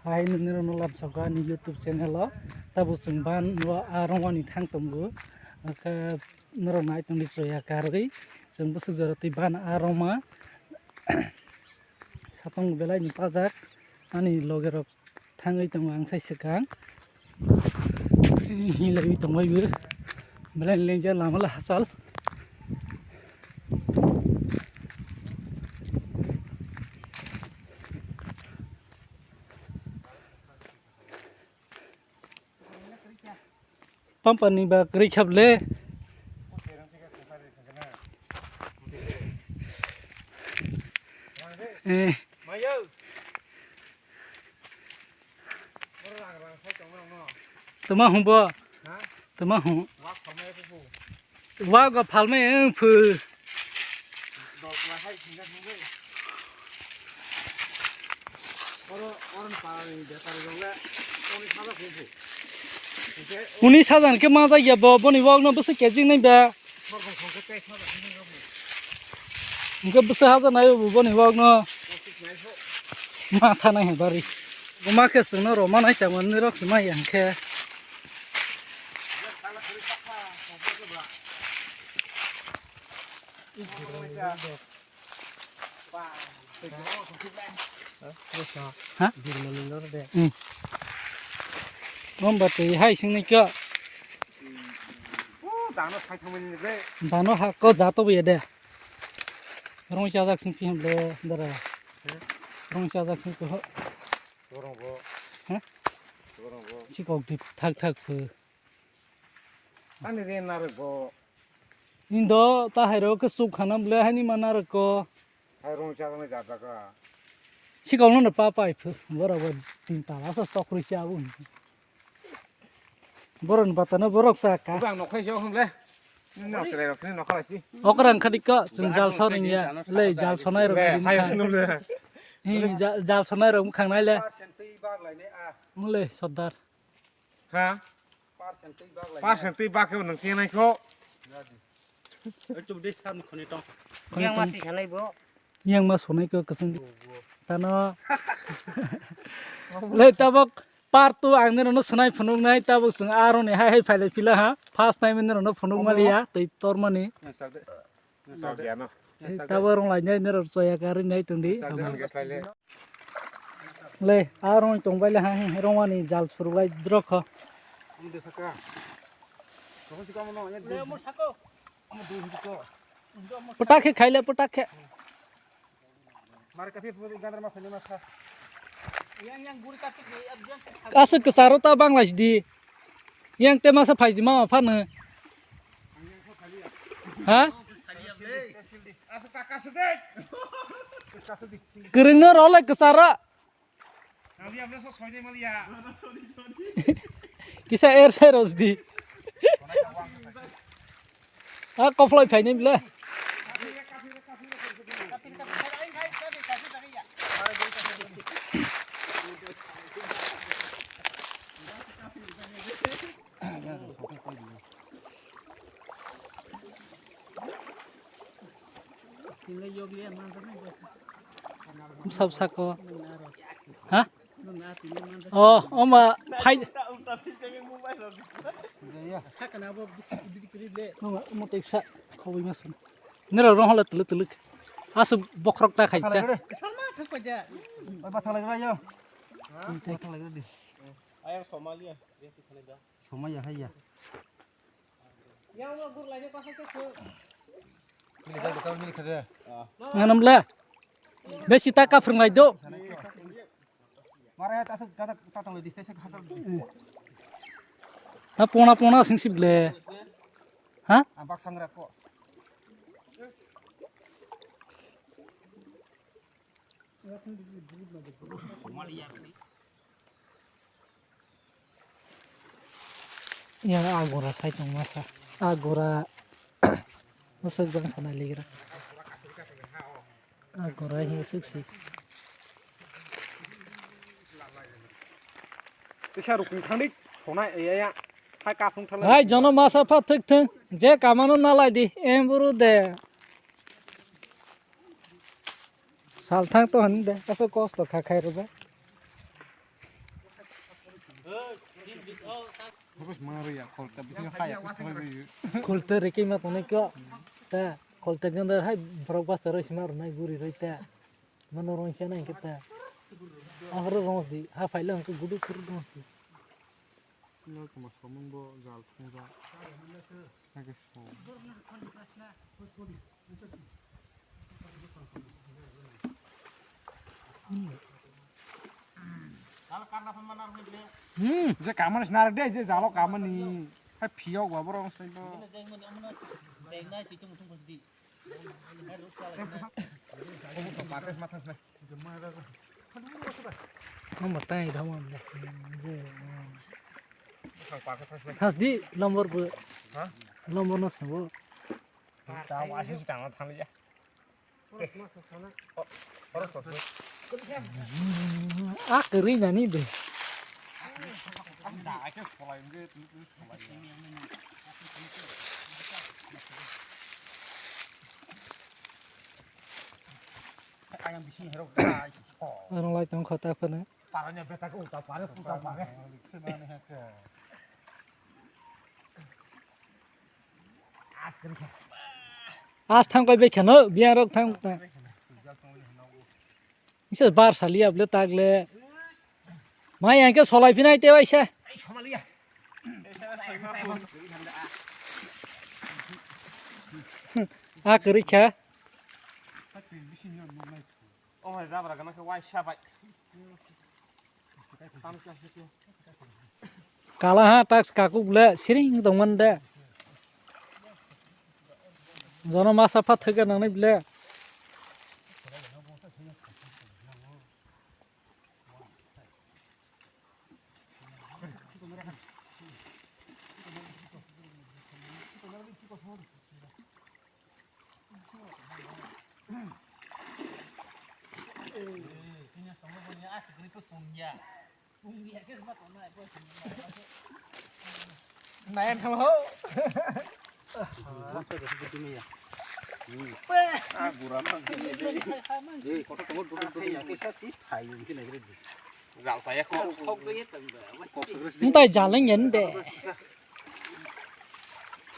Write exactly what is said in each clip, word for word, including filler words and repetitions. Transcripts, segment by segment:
Hai, nini rokno lamsok ani YouTube channel o. Tabuk chwng ban o a rongmani thang tongo. Khe norok nai tongdi chwya karwi. Chwng bwswk jora twi ban a rongma. Satong belai ni pajak. Ani loge rok thangwi tongo ang sai swkang. Hilaiwi tongbai bo. Belai lengjak lama le hachal. Pampani ba kwrwi khap le. Eh. Tama hung bo. Tama hung. Wa ga phalmai ang phu. Uni sajan ke ma jagya bo, boni wak no bwswk kejing nai ba. Hingke bwswk haja nai bo boni wak no. Ma thanai hai bari. Buma khe chwngno roma nai tamo nini rok se mai ya hingke. Ha? Hmm. Nomba twi hai singni kyo. Dano ha ko jato bo ya de. Rong chajak sing pi hamle dara. Rong chajak sing ko. Borong bo. Ha? Borong bo. Sikok dip thak thak phu. Ani re narwk bo. Indo ta hai rok ke suk khanam le hani ma narwk ko. Hai rong chak nai jat jaka. Sikok no pa pai phu. Bora bo tin tala sa tok ri cha bu. Boron bata no borok sa ka. Bang nok khai jo hum le. Nok sele rok sini nok khalai si. Okrang khadi ko chwng jal sor ya. Le jal sonai rok. Le, hai sunu le. Hi jal sonai rok khang nai le. Mule sordar. Ha? Percent twi bak khe nang chenai kho. Yang ma twi sanai bo. Yang ma sonai kho kwchwng. Tano. Le tabok part two ang nini rokno swnai phunuknai tabok chwng aroni hai hai phailai phila ha. First time nini rokno phunuk maliya tei tormani. Tabok rong lai nai nero choya karwi nai tongdi. Le, a rong tong bai le ha, rong ani jal suruk lai drok kho. Pwtak khe khai le, pwtak khe. Aswk kwcharo ta banglaisi di. Yang te masa phai di mama phano. Ha? Kwrwngno rw lai kwcharo. Kisa er sai rw di. A koplai phaini bile. Bwsa bwsa ko. Ha? O, oma phai. Oma, oma teksa khoboi ma sung. Nero rong hole tuluk tuluk. Aswk bokhorok ta khai ta. Oi, bathang lai gra yo. Bathang lai gra di. Ayang Somalia. Somaya haiya. Nganam le. Besi ta kaphwrwng lai do. Mara ya tasuk kata tatang le di, tasuk hakar di. Ta pona pona sing sib le. Ha? Abak sangra ko. Yang agora sai tong masa. Agora masuk bang sana ligra. Agora hi suk sik. Tisa rukung thangdi sona eya ya. Hai kapung thala. Hai jono masa pha thik thung. Je kamano nalai di. Em buru de. Salthang to hwn de, aswk kosto kha khai rwba. Bos mangri ya, kholta bising haya, kholta rikima tongnai kyo. Ta kholta ganda hai borok basa roi sima rwnai guri roi ta. Mano rong sia nai khe ta. Ahoro rong di, ha phaila hwnkhe gudu khuru rong di. Nokma somung bo jal thungjak. Hake so. Hmm, je kamani snar de, je jalo kamani. Hai phiyok ba borok sai bo. Omo tai dhamo je. Thas di lombor bo. Ha? Lombor no sabo. Ta wa si ta na thang ya. Tes. O, oro so. A kri nani de. Da ke pholai nge. Ayang bising herok dai. Arong lai tong khata phane. Paranya beta ko uta pare, uta pare. As thang koi be khano, biya rok thang ta. Isa bar sali able tagle. Mai yang ke solai pinai te waisa. A kri kha. O hai jabra gana khe waisa bai. Kala ha tax kakuk le siring tongman de. Jono masa pha thwkha nangnai ble. Nayan thang ho. Ah, gura ma. Photo tongo duduk duduk. Jal saya kok. Ntai jaleng yen de.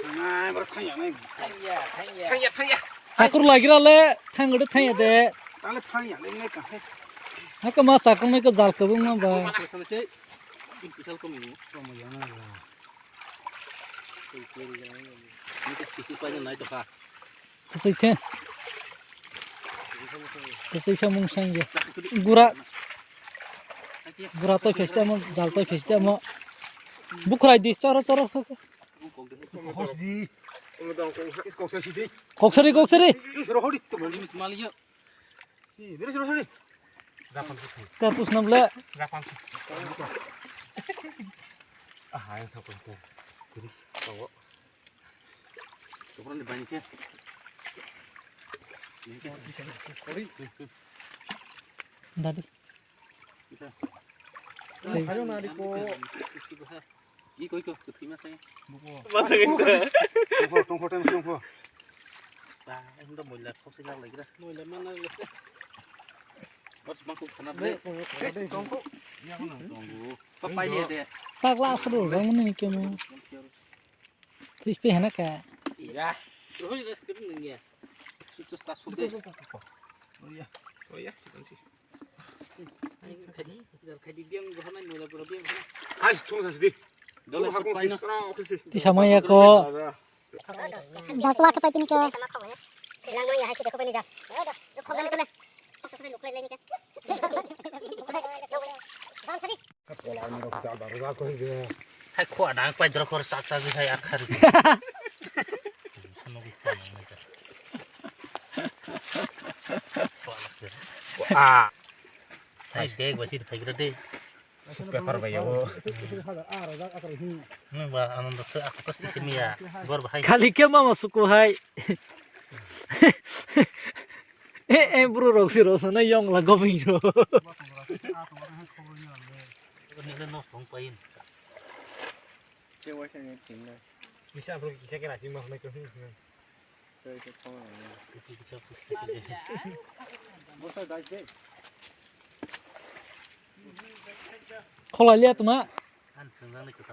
Thangya, thangya. Thangya, thangya. Chakur lagira le, thang gede thangya de. Tale thangya le, ngai ka. Haka ma chakur nai ko jal kabung ma ba. Thangya, thangya. Bisal komi. Komi jana ba. Nai to kha. Kwchwi the. Kwchwi khe mung sang je. Gura. Gura toi pheste mo, jal toi pheste mo. Bukhrai di, choro, choro, choro. Koksari, koksari. Japan. Kapus nam le. Japan. Ah, ayo, sokong, sokong. Kiri, sokong. Sokong ni banyak ya. Ini kan. Kori. Dadi. Kita. Ayo, nari ko. Iko, iko, kuthima saya. Masa kita. Tungkol, tungkol, tungkol, tungkol. Ba, ini udah mulai kok sih lagi dah. Mulai mana lagi? Bos bangku kena deh. Tungkol. Iya, mana tunggu. Papai dia deh. Tak lah, seru, jangan ini kamu. Tris pe hena ka. Ya. Rohit das kering ya. Itu tas sudah. Oh iya. Oh iya, sih kan sih. Hai, thung sa sidi. Dole hakung si srong ke si. Ti samaya ko. Jal tuwa ke pai pini ke. Nang mo ya hai ke ko pani ja. Ko gani tole. Ko sa nukle ni ke. Bang sadi. Hai khua dang pai dro khor sak sak hai akhar. Ah. Hai dek basi phai gra de. Super bai yago. Nung ba anando se aku pasti sini ya. Gor bahai. Khali ke mama suku hai. Eh, eh, bro, rok si rok sana yong la goming ro. Ini le nos tong pain. Bisa bro, bisa kira sih mah mereka. Kholai liya tuma. Nwngnani kwtal.